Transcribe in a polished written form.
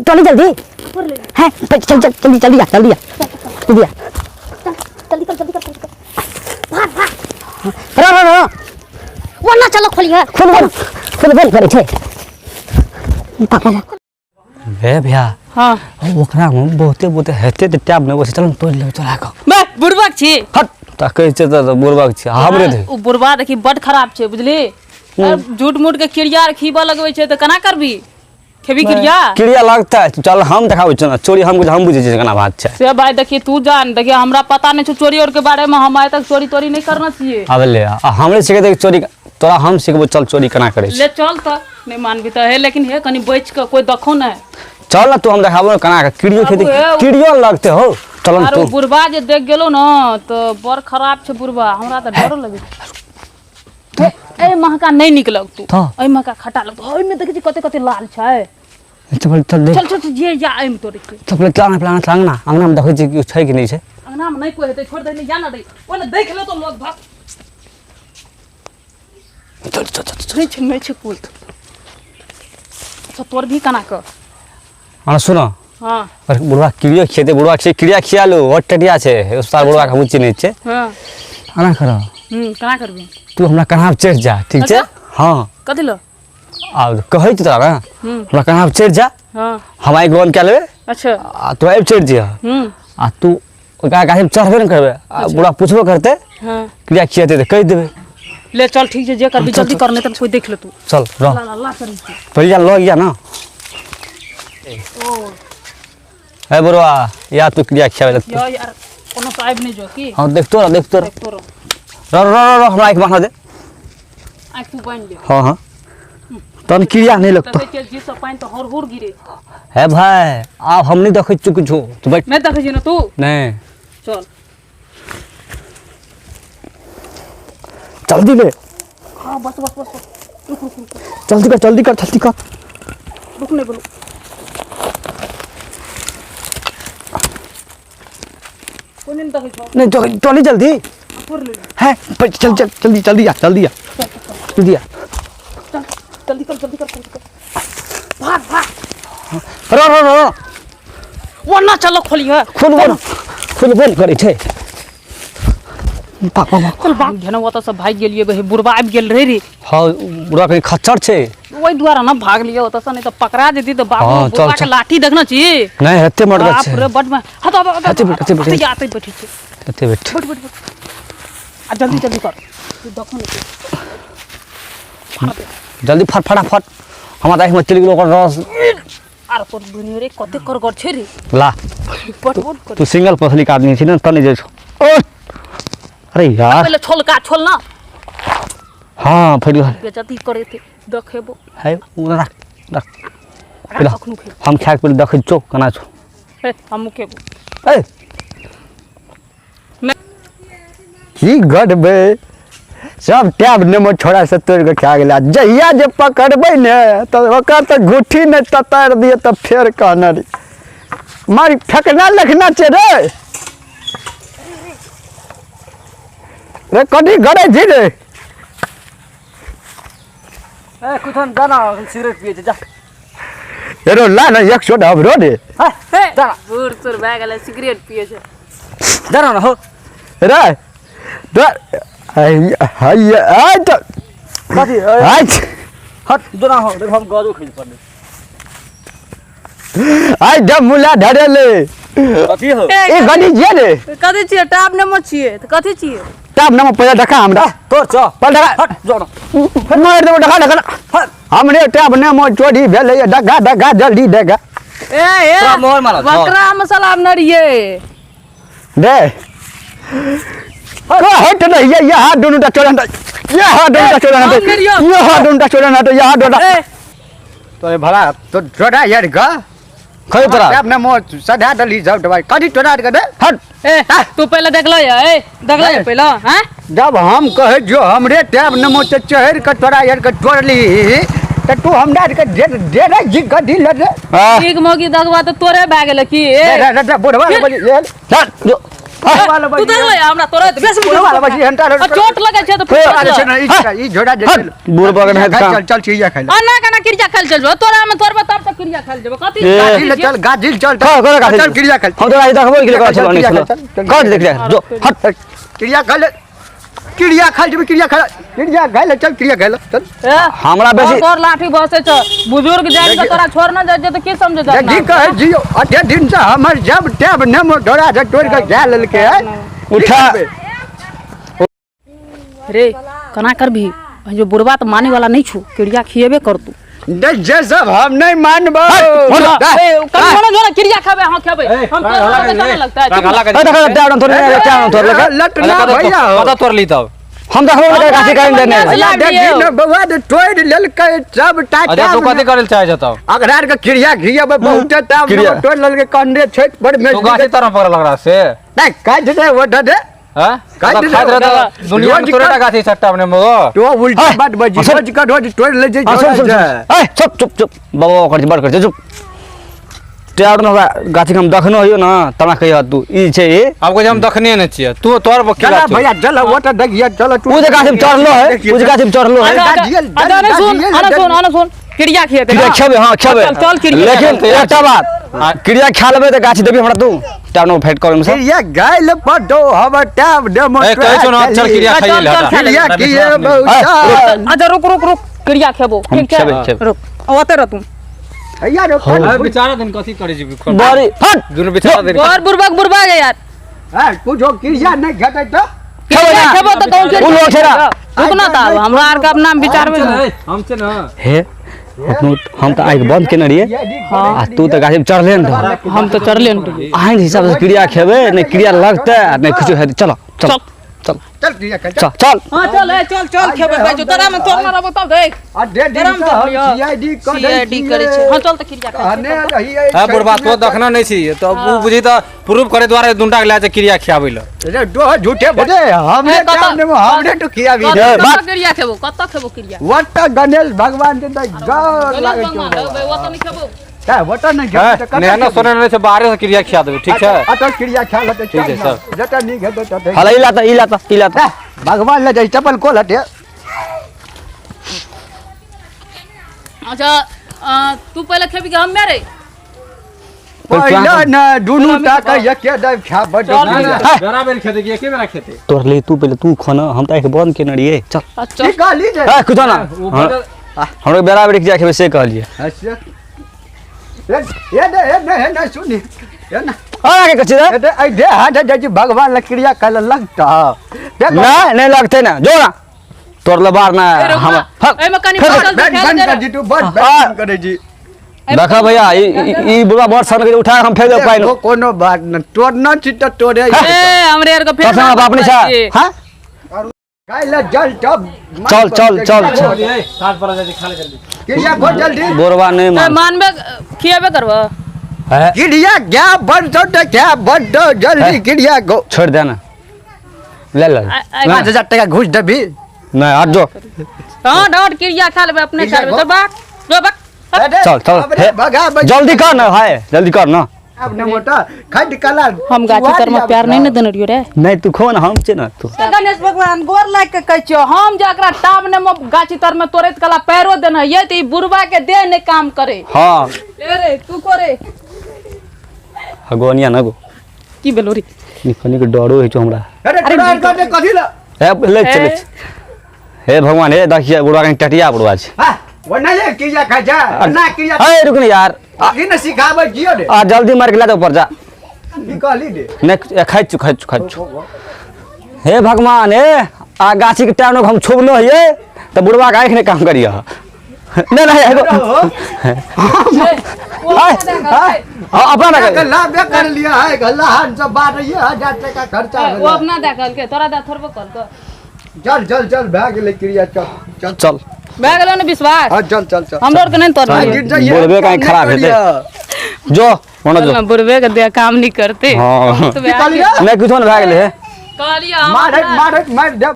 चली जल्दी है, चल चल जल्दी जल्दी आ, जल्दी आ, जल्दी आ। जल्दी कर, जल्दी कर, जल्दी कर। भाग भाग। रो रो रो। वो ना चलो खोलिए। खोल खोल खोल बंद करे छे पापा। हे भैया। हाँ। ओकरा में बहुते बहुते हेते त टैब नै बसे, चल तोड़ लेबै चोरा कऽ। बे बुड़बक छी। हट त कहै छै त बुड़बक छी हमरे दे। ओ बुढ़बा देखी बड खराब छै बुझली, झूठ मूठ के क्रिया आर खीबऽ लगबै छै तऽ केना करबी? खेबी क्रिया? क्रिया लगता है, चल हम देखाबै छियौ ने चोरी, हम हम बुझै छियै केना बात छै। से भाई देखिए तू जान, देखिए हमरा पता नहीं छौ चोरी और के बारे में, हम आइ तक चोरी तोरी नहीं करना छियै। आब ले आ हमरे सिखेतै चोरी, तोरा हम सिखबो, चल चोरी केना करै छै। ले चल तऽ नहीं मानबी तऽ हे, लेकिन हे कनी बचि कऽ कोई देखो नहीं। चल ना तू, हम देखाबो केना के क्रियो खेतै, क्रियो लगते हो, चल ना आर तू। ओ बुढ़बा जे देख गेलो ना तऽ बड़ खराब छै बुढ़बा, हमरा तऽ डरो लगै छै। ए महका नहीं निक लगतौ, एहि महका खटा लगतौ, ओहिमे देखै छी कते कते लाल छै। चल चल देख। चल चल चल, जे जा एहिमे तोड़ै छै। चल चल अंगना, चल अंगना, अंगना में देखै छी कि छै कि नहीं छै। अंगना में नहीं कोई हेतै, छोड़ दे, जा ना रे, ओने देख ले तो लोग भाग। चल चल चल चल। नहीं छै, नहीं छै कोई। अच्छा तोर भी केना कऽ? हाँ सुनो। हाँ। पर बुढ़वा क्रियो खेते, बुढ़वा छै क्रिया खियालू, और टटिया छै, उस साल बुढ़वा के हम चिन्है छियै। हाँ। एना करऽ। केना करबी? तू हमरा कन्हा पर चढ़ि जा, ठीक छै? अच्छा। हाँ। कथी लऽ? आ कहै छी तोरा ने, हमरा कन्हा पर चढ़ि जा। हाँ। हम आइ बंद कए लेबै। अच्छा। आ तू आबि चढ़ि जइहऽ। आ तू ओकरा गाछी में चढ़बे ने करबै, आ बुढ़वा पुछबो करतै। हाँ। क्रिया खिएतै तऽ कहि देबै। ले चल ठीक छै, जे करबी जल्दी कर, नहीं तऽ कोई देख लेतौ। चल रह। ला ला ला चल। पहिले लग जा ना। हे बुढ़वा, या तू क्रिया खियाबै लए। यो यार कोनो से आबि नहीं जो की? हाँ देखतो रह, देखतो रह। देखतो रह। रह रह रह, हमरा आँखि बान्ह दे। आँखि तू बान्हि ले। हाँ हाँ, तहन क्रिया नहीं लगतो। देखै छियै जी सब पानि तऽ हुर हुर गिरे छै। हे भाई, आब हम नहीं देखै छियौ किछो, तू बैठ। नहीं देखै छी ने तू? नहीं। चल जल्दी ले। हाँ बस बस बस, रुक रुक रुक, जल्दी कर, जल्दी कर, जल्दी कर। रुक नहीं बोलो। कोई नहीं देखै छौ? नहीं चल जल्दी। तोड़ ले। है चल चल जल्दी जल्दी आ, जल्दी आ, जल्दी आ। चल जल्दी कर, जल्दी कर, जल्दी कर। भाग भाग। रो रो रो। वो ना चलो खोलिए। खोल बोल, खोल बोल करे छै। पापा चल भाग घेना, वो तो सब भाग गेलिए बे, बुढ़बा आबि गेल रहे रे। हाँ बुढ़बा कहीं खच्चर छै। ओहि दुआरे ना भाग लियो ओतऽ से, नहीं तऽ पकड़ा जेती तऽ बाबू। हाँ, चल, बुढ़बा के चल। लाठी देखने छी? नहीं हेते मरगर बाप छै। रे बड में। हाँ तो अब अब हेते बैठ, हेते बैठ। आते आते बैठे छी। हेते बैठ। बैठ बैठ बैठ। आ जल्दी जल्दी कर, तू देखो ने। जल्दी फट फटाफट, हमरा आँखि में चलि गेल ओकर रस। आर तोर दुनिया रे कते करगर छै रे। ला। बड बड कर। तू सिंगल पसली के आदमी छी ने, तने जाइ छौ। ओ अरे यार, पहिले छोल का छोल ना। हाँ फटि गेल। बेइज्जती करे थे देखेबो। है ओ रख रख। राख, अखनु खेबो। हम खाए के पहिले देखै छौ केना छौ। हे हमहूँ खेबो। ए की गढ़बै, सब टैब नेमो छोड़ा से तोड़ि कऽ खा गेला। जहिया जे पकड़बै ने तऽ ओकर तऽ घुट्ठी नहि ततारि दिए तऽ फेर कहने रही मारि फेकना लखना छै रे रे कथी गड़ै छी रे? ए कुथन जाना, सिगरेट पिए छै जा। हेरो ला ने एक सौ हमरो रे। बूढ़ सूढ़ भए गेलै सिगरेट पिए छै। जाना ना हो रे तो कथी हट दोना हो, देख हम गजो खींच पड़ले। आई जब मुला धरेले। कथी हो? ए गनी छियै रे। कथी छियै? टाप नंबर छियै तऽ कथी छियै? टाप नंबर पहिले देखा हमरा। तोर छ पहिले देखा। हट जो ना। मारि देबो, देखा देखा। हमरे टाप नंबर चोरी भेलै, देखा देखा जल्दी देखा। ए ए तोरा मोहर मारल छौ। बकरा मसाला आब नरिये दे हट नहीं, ये हाथ दोनों टा चोरन, ये हाथ दोनों टा चोरन, ये हाथ दोनों टा चोरन, ये हाथ दोनों तो भला तो छोड़ा यार का खै तोरा अपने मोर सधा दली सब दवाई कथी तोरा के दे हट। ए तू पहले देखलो या? ए देखलो या पहले? हां जब हम कहे जो हमरे टैब नमो से चढ़ के तोरा यार के तोड़ली त तू हमरा के दे दे रे जी गधी ले रे। ठीक मोगी दगवा त तोरे भए गेल की? ए रे रे रे बुढ़वा के बोली चल जो। तू देख ले हमरा तोरा बेस चोट लगे छै त ई झोड़ा जे बुढ़ बगन है चल चल क्रिया खाइ आ ना केना क्रिया खाइल चल जो तोरा में तोरबे तब त क्रिया खाइल जेबो कथि चल गाजिल चल चल क्रिया खाइल हम तो आज देखबो कि कर चल नहीं कर देख ले जो हट क्रिया खाइल क्रिया खाइल जेबे क्रिया खाइल क्रिया खाइल चल क्रिया खाइल चल हमरा बेसी तोर लाठी बसे छ बुजुर्ग जान के तोरा छोड़ न जाय त की समझे जा जी कहे जियो अठे दिन से हमर जब टैब नेमो ढोरा से तोड़ के जा लेलके है उठा रे कना करबी जो बुढ़वा त माने वाला नहीं छु क्रिया खिएबे कर तू नहीं जे सब हम नहीं मानबो कन जो क्रिया खाबे हां खेबे हम तो लगता है ए देखो टाउन तोड़ ले टाउन तोड़ ले लट ना भैया कत तोड़ ली तब हम देखबो के गाछी करें देने देखी बउआ दे तोड़ लेलकै सब टा अच्छा तू कथि करल चाहे छ तब अगरार के क्रिया खिएबे बहुत टाब तोड़ लेलकै कंडे छै बड़ में तू गाछी तरफ पकड़ लग रहा से नहीं काट दे वो दे हां काट दे दुनिया में तोरा गाछी छट्टा अपने मगो तो उल्टा बात बजी रोज का रोज तोड़ ले जे ए चुप चुप चुप बाबा कर बड़ कर चुप टाउन हमरा गाछी हम देखनो होइयो ना तना कहियो तू ई छै ई अब को हम देखने न छियै तू तोर चल भैया चल वो त देखिए चल तू उ जे गाछी में चढ़लो है उ जे गाछी में चढ़लो है अरे सुन अरे सुन अरे सुन क्रिया खिएते क्रिया खेबे हां खेबे चल क्रिया लेकिन एकटा बात क्रिया खा लेबे त गाछी देबी हमरा तू टाउन में फाइट करम से क्रिया गाइल पडो हम टैब डेमो ए कहै छौ न चल क्रिया खाइए ले क्रिया किए अच्छा रुक रुक रुक क्रिया खेबो ठीक छै रुक ओते रह तू यार अरे बेचारा दिन कथि करै छी बड़ी हट दुनु बेचारा दिन और बुरबक बुरबा गया यार हां कुछो क्रिया नहीं घटै त खेबो खेबो त कहूं उ लोग छै रुक ना ता हमरा आर के अपना विचार में हम छै ना हे हम त आँख बंद केने रहिए आ तू त गाछी में चढ़ले न हम त चढ़ले न आइन हिसाब से क्रिया खेबे नहीं क्रिया लगते नहीं कुछ है चलो चल चल चल क्रिया चल चल हां चल ए चल चल खेबे भाई जो तोरा में तोर ना रहबो तब देख आ दे दिन सीआईडी सीआईडी करे छै हां चल त क्रिया कहने रहिए हां बुढ़बा तो देखना नहीं छी तो उ बुझी त प्रूफ करे द्वारा दुंटा के ले जा क्रिया खियाबै ल रे दो झूठे बोले हमने काम ने हमने तो खियाबी रे बात क्रिया खेबो कत खेबो क्रिया what Ganesh भगवान के त गौर लागे छौ ओ त नहीं खेबो का what नहीं खेबो नहीं ना सुने नहीं छै बाहरे से क्रिया खिया देबे ठीक छै अटल क्रिया खा लेते ठीक छै सर जटा नहीं खेतो तते हला ई लाता ई लाता ई लाता भगवान ले जाई चप्पल कोल हटे अच्छा तू पहले खेबी कि हम मेरे पहले ना दुनू टाका एके दाब खा बड बेरा बेर खेते कि एके बेरा खेते तोर ले तू पहले तू खाना हम त आँख बंद केने रहिए चल अच्छा की कहली रे ए कुछ ना हमरो बेरा बेर क्रिया खेबे से कहलिए अच्छा ये दे ये दे ये सुनी ये ना आ के कछि रे ए दे ए दे हाथ जाई भगवान ले क्रिया कल लगता ना नहीं लगते ना जो ना तोर ले बार ना हम ए में कनी बचल बंद कर दी तू बंद बंद करे जी देखा भैया ई बुढ़वा बड़ सन के उठा हम फेंक दे पाइन कोनो बात न तोर न छी त तोरे ए हमरे यार के फेर बाप नहीं छा हां काइल जल तब चल चल चल चल साथ पर जा खा ले जल्दी क्रिया को जल्दी बोरवा नहीं मान मानबे खिएबे करबो क्रिया क्या बंद तो क्या बंद जल्दी क्रिया को छोड़ दे ना ले ले 5000 टका घूस देबी नहीं हट जो हां डॉट क्रिया खा लेबे अपने खा लेबे चल बाक जो बाक चल चल जल्दी कर ना भाई जल्दी कर ना अब न मोटा खड कला हम गाछी तर में प्यार नहीं न देने रहियो रे नहीं तू खो ना हम छे ना तू गणेश भगवान गोर लाग के कहै छियो हम जे एकरा टाब ने म गाछी तर में तोड़ैत कला पैरो देने ये त ई बुढ़वा के देह ने काम करे हां ले रे तू करे भगवानिया ना गो की भेलो रे निकनी के डरो होइ छौ हमरा अरे तोरा के कथि ल हे ले चले हे भगवान हे देखिए बुढ़वा के टटिया बुढ़वा छै हां वो नहीं क्रिया खा जा ना क्रिया ए रुक ना यार अभी न सिखाबै जियो रे आ जल्दी मार के ला दे ऊपर जा की कहली रे नहीं खाइ छु खाइ छु खाइ छु हे भगवान हे आ गाछी के टाइम हम छुबलो हिए त बुढ़वा के आँख नहीं काम करिय नहीं नहीं एगो अपना ना गल्ला बे कर लिया है गल्ला हम सब बात 1000 टका खर्चा वो अपना दे कहलके तोरा दे थोड़बो कहलको चल चल चल भए गेलै क्रिया चल चल चल भए गेलो ने विश्वास हां चल चल चल हमरो के नहीं तोड़ बोलबे कहीं खराब हेतै जो होना जो बुढ़वे के दे काम नहीं करते हां नहीं कुछो न भए गेलै कहलिए मार मार मार दे।